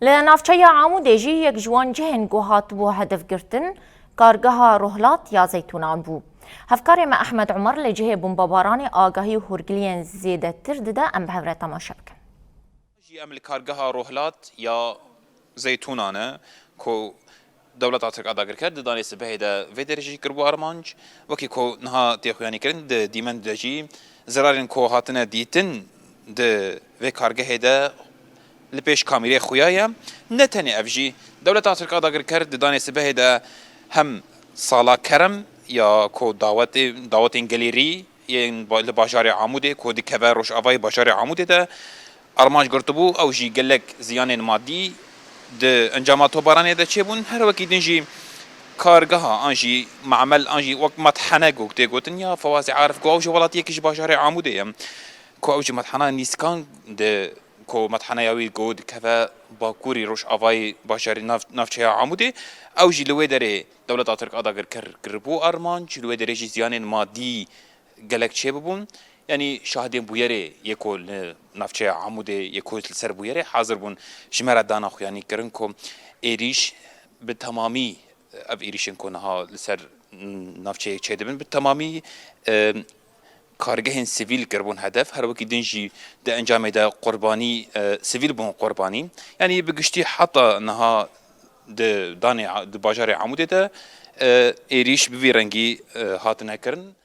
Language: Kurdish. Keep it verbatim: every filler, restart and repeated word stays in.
Li navçeya Amûdê jî yek ji wan cihên ku hatibû hedefgirtin, kargeha Rohlat ya Zeytûnan bû. Hevkarê me Ehmed Umar li cihê bombebaranê agahî û hûrgiliyên zêdetir dide, em bi hev re temaşe bikin. Jî em li kargeha Rohlat ya Zeytûnan e ku dewleta Tirk a dagirker di danê sibehê de vê derê jî kiribû armanc. Wekî ku niha tê xuyanîkirin, di dîmen de jî zirarên ku hatine dîtin di vê kargehê de li pêş kamîrê xuya ye. Ne tenê ev jî, dewleta Tirk a dagirker di danê sibehê de hem sala kerem ya ku dawetê, dawetên gelêrî yên ba- li bajarê Amûdê ku dikeve rojavayê bajarê Amûdê de armanc girtibû, ew jî gelek ziyanên madî di encama tobaranê de çêbûn. Her wekî din jî kargeha an jî mamel an jî wek methene ku tê gotin ya Fawazê Arif ku ew jî welatiyekî ji bajarê Amûdê ye. Ku ew jî methena nîskan di ku metheneya wî ku dikeve bakurî rojavayê bajarê nav, navçeya Amûdê, ew jî li wê derê dewleta Tirk a dagirker kiribû armanc, li wê derê jî ziyanên madî gelek çêbibûn. Yanî şahidên bûyerê yê ku li navçeya Amûdê yê ku li ser bûyerê hazir bûn ji me re dana xuyanî kirin ku êrîş bi temamî, ev êrîşên ku niha li ser navçeyê çêdibin bi temamî, e, kargehên sivîl kiribûn hedef. Her wekî din jî di encamê de qurbanî, e, sivîl bûn qurbanî. Yanî bi giştî heta niha di danê, di bajarê Amûdê de, e, êrîş bi vî rengî, e, hatine kirin.